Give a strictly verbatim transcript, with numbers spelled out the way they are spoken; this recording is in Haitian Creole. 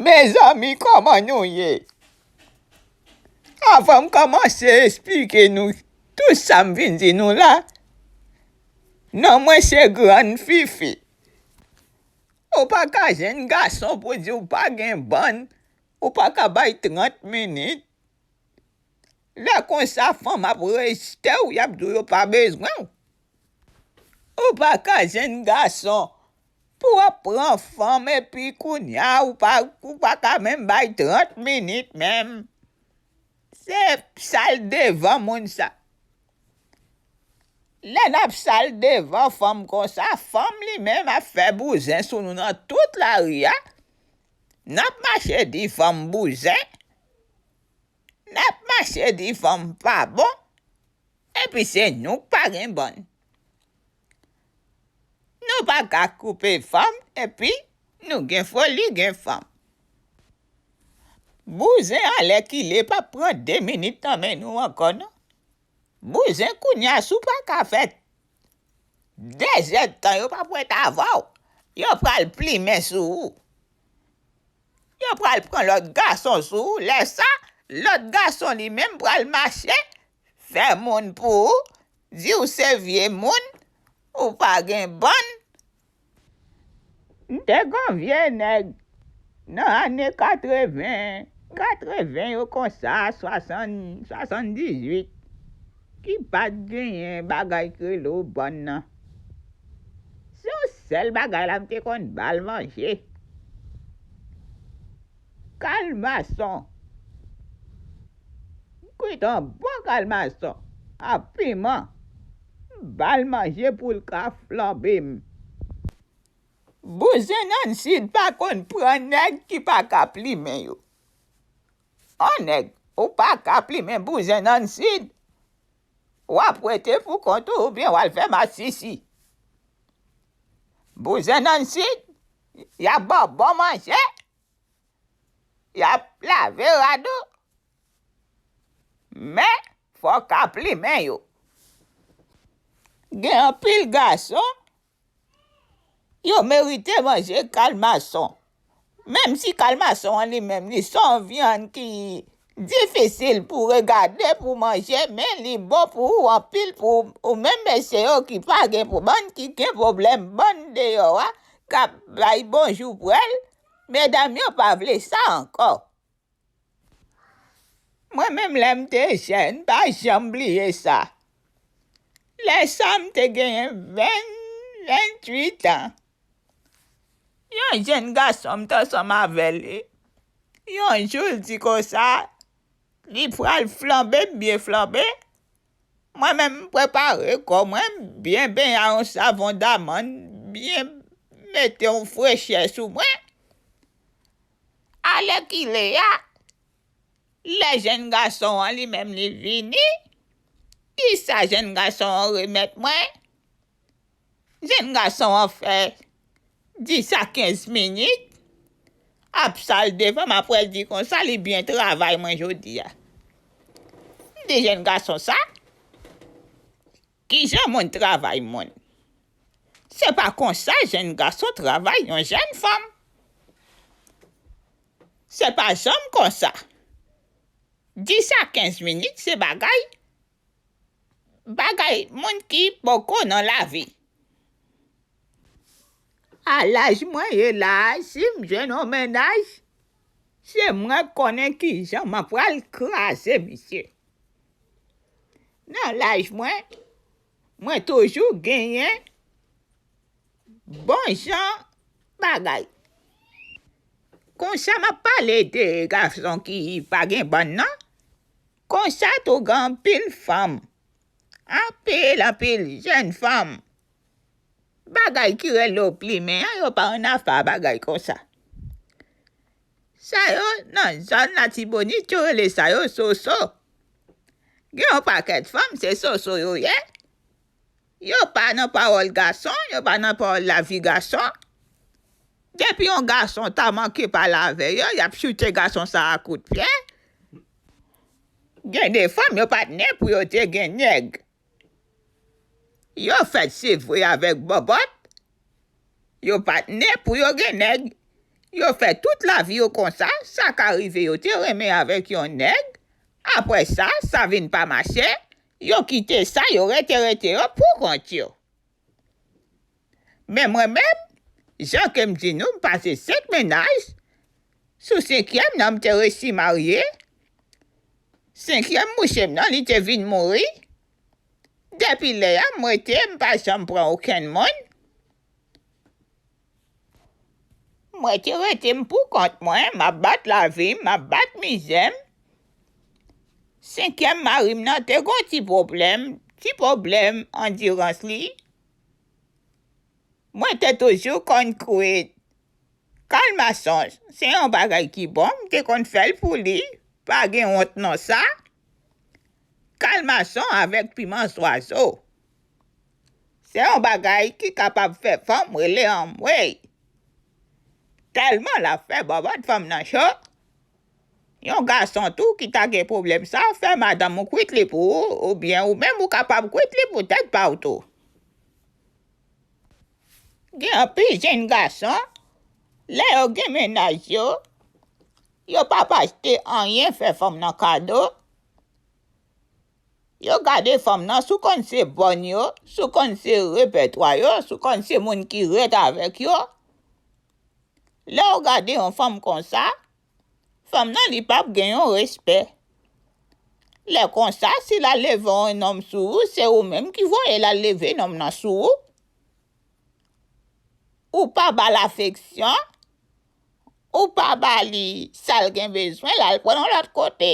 Mezanmi, kòman nou ye? Anvan m kòmanse esplike nou tout sa m vin di nou la, non mwen se Grann Fifi. Ou pa ka jwenn gason pou di w pa gen bann, ou pa ka bay trant minit. Lè konsa, fanm ap rejte w, y ap di w yo pa bezwen w. Ou pa ka jwenn gason pou w ap pran fanm epi kounye a ou pa, ou pa ka menm bay trant minit menm. Se sal devan moun sa. Lè n ap sal devan fanm konsa, fanm li menm ap fè bouzen sou nou nan tout lari a. N ap mache di fanm bouzen. N ap mache di fanm pa bon, epi se nou k pa gen bann. Nou pa ka koupe fanm, epi nou gen foli gen fanm. Bouzen alèkile p ap pran de minit nan men nou ankò non. Bouzen kounye a si w pa ka fè de zèdtan yo p ap ret avè w. Yo pral plimen sou ou. Yo pral pran lòt gason sou ou. Lè sa, lòt gason li menm pral mache, fè moun pou ou, di w se vye moun, ou pa gen bann. M te gen yon vye nèg nan ane katreven, katreven yo konsa, swasann, swasanndizuit, ki pa t genyen bagay ki rele w bann nan. Se yon sèl bagay la m te konn ba l manje. Kalmason. M kwit yon bon kalmason ak piman. M ba l manje pou l ka flanbe m. Bouzen nan sid pa konn pran nèg ki pa ka plimen yo. An nèg, ou pa ka plimen bouzen nan sid. W ap rete pou kont ou oubyen w al fè masisi. Bouzen nan sid, y ap ba w bon manje, y ap lave rad ou, men fò w ka plimen yo. Gen anpil gason, yo merite manje kalmason. Menm si kalmason an li menm, li se yon vyann ki difisil pou regade, pou manje, men li bon pou ou anpil, pou ou menm mesye yo ki pa gen, pou bann ki gen pwoblèm, bann deyò a, k ap bay bonjou pwèl, medam yo pa vle sa ankò. Mwen menm lè m te jèn, m pa janm bliye sa. Lè sa m te genyen ven, venntuit an. Yon jèn gason m t ansanm avè li. Yon jou l di konsa, li pral flanbe m byen flanbe. Mwen menm m prepare kò mwen, m byen benyen a yon savon damann, byen mete yon frechè sou mwen. Alèkile a, lè jèn gason an li menm li vini, kisa jèn gason an remèt mwen? Jèn gason an fè dis a kenz minit ap sal devan m, apre l di konsa li byen travay mwen jodi a. M di jèn gason sa, kijan moun travay moun? Se pa konsa jèn gason travay yon jèn fanm. Se pa janm konsa. Dis a kenz minit se bagay, bagay moun ki poko nan lavi. A laj mwen ye la a, si m jwenn yon mennaj, se mwen k konnen kijan mwen pral kraze misye. Nan laj mwen, mwen toujou genyen bon jan bagay. Konsa m ap pale de gason ki pa gen bann nan. Konsa tou gen anpil fanm, anpil, anpil jèn fanm. Bagay ki rele w plimen an, yo pa ann afè a bagay konsa. Sa yo, nan zòn Latibonit, yo rele sa yo soso. Gen yon pakèt fanm, se soso yo ye. Yo pa nan pawòl gason, yo pa nan pawòl lavi gason. Depi yon gason ta manke pale avè yo, y ap choute gason sa a kout pye. Gen de fanm, yo pa t ne pou yo te gen nèg. Yo fèt, se vre, avèk bòbòt. Yo pa t ne pou yo gen nèg. Yo fè tout lavi yo konsa, sa ka rive yo te renmen avèk yon nèg, apre sa, sa vin pa mache, yo kite sa, yo rete rete yo pou kont yo. Men mwen menm, jan ke m di nou, m pase senk mennaj, sou senkyèm nan m te resi marye, senkyèm mouche m nan li te vin mouri, depi lè a m rete, m pa janm pran okenn moun. Mwen te rete m pou kont mwen, m ap bat lavi m, m ap bat mizè m. Senkyèm mari m nan te gon ti pwoblèm, ti pwoblèm andirans li. Mwen te toujou konn kwit. Kalmason, se yon bagay ki bon, m te konn fè l pou li, pa gen wont nan sa. Kalmason avèk piman zwazo. Se yon bagay ki kapab fè fanm rele anmwey. Tèlman l ap fè bòbòt fanm nan cho. Yon gason tou ki ta gen pwoblèm sa, fè madanm ou kwit li pou ou, oubyen ou menm ou kapab kwit li pou tèt pa w tou. Gen anpil jenn gason, lè yo gen mennaj yo, yo p ap achte anyen fè fanm nan kado. Yo gade fanm nan sou konn se bòn yo, sou konn se repètwa yo, sou konn se moun ki ret avèk yo. Lè w gade yon fanm konsa, fanm nan li p ap gen yon respè. Lè konsa, si l al leve yon nonm sou ou, se ou menm ki voye l al leve nonm nan sou ou. Ou pa ba l afeksyon, ou pa ba li sa l gen bezwen, l al pran yon lòt kote.